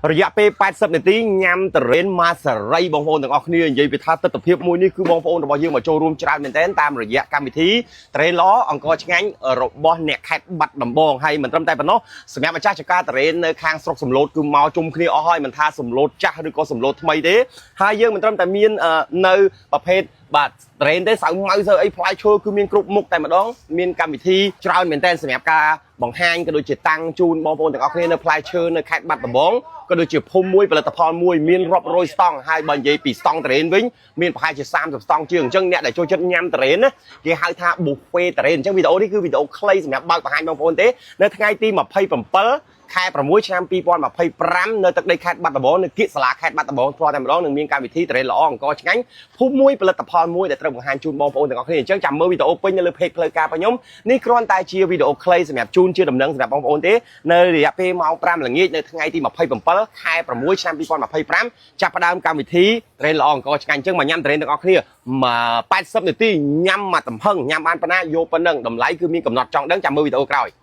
រយៈពេល80នាទីញ៉ាំតរេនម៉ាសេរីបងប្អូនទាំងអស់គ្នានិយាយពីថាទស្សនភាពមួយនេះគឺបងប្អូនរបស់យើងមកចូលរួមច្រើនមែនទែនតាមរយៈកម្មវិធីតរេនល្អអង្គឆ្ងាញ់របស់អ្នកខេត្តបាត់ដំបងហើយមិនត្រឹមតែប៉ុណ្ណោះសម្រាប់ម្ចាស់ចការតរេននៅខាងស្រុកសំឡូតគឺមកជុំគ្នាអស់ហើយមិនថាសំឡូតចាស់ឬក៏សំឡូតថ្មីទេហើយយើងមិនត្រឹមតែមាននៅប្រភេទបាទត្រេនទេសៅម៉ៅសៅអីផ្លែឈើគឺមានគ្រប់មុខតែម្ដងមានកម្មវិធីច្រើនមែនទែនសម្រាប់ការបង្ហាញក៏ដូចជាតាំងជូនបងប្អូនទាំងអស់គ្នានៅផ្លែឈើនៅខេត្តបាត់ដំបងក៏ដូចជាភូមិមួយផលិតផលមួយមានរាប់រយស្តង់ហើយបើនិយាយពីស្តង់ត្រេនវិញមានប្រហែលជា30ស្តង់ជាងអញ្ចឹងអ្នកដែលចូលចិត្តញ៉ាំត្រេនណាគេហៅថា buffet ត្រេនអញ្ចឹងវីដេអូនេះគឺវីដេអូខ្លីសម្រាប់បើកបង្ហាញបងប្អូនទេនៅថ្ងៃទី27ខែ6ឆ្នាំ2025នៅទឹកដីខេត្តបាត់ដំបងនៅគៀកសាលាខេត្តបាត់ដំបងផ្ទាល់តែម្ដងនឹងមានកម្មវិធីត្រេនល្អអង្គឆ្ងាញ់ភូមិមួយផលិតផលមួយដែលត្រូវបង្ហាញជូនបងប្អូនទាំងអស់គ្នាអញ្ចឹងចាំមើលវីដេអូពេញនៅលើ page ផ្លូវការរបស់ខ្ញុំនេះគ្រាន់តែជាវីដេអូខ្លីសម្រាប់ជូនជាដំណឹងសម្រាប់បងប្អូនទេនៅរយៈពេលម៉ោង5ល្ងាចនៅថ្ងៃទី27ខែ6ឆ្នាំ2025ចាប់ផ្ដើមកម្មវិធីត្រេនល្អអង្គឆ្ងាញ់អញ្ចឹងមកញ៉ាំត្រេនទាំងអស់គ្នាមក80នាទីញ៉ាំមកទំហឹងញ៉ាំបានប៉ុណ្ណាយកប៉ុណ្ណឹងតម្លៃគឺមានកំណត់ចង់ដឹងចាំមើលវីដេអូក្រោយ។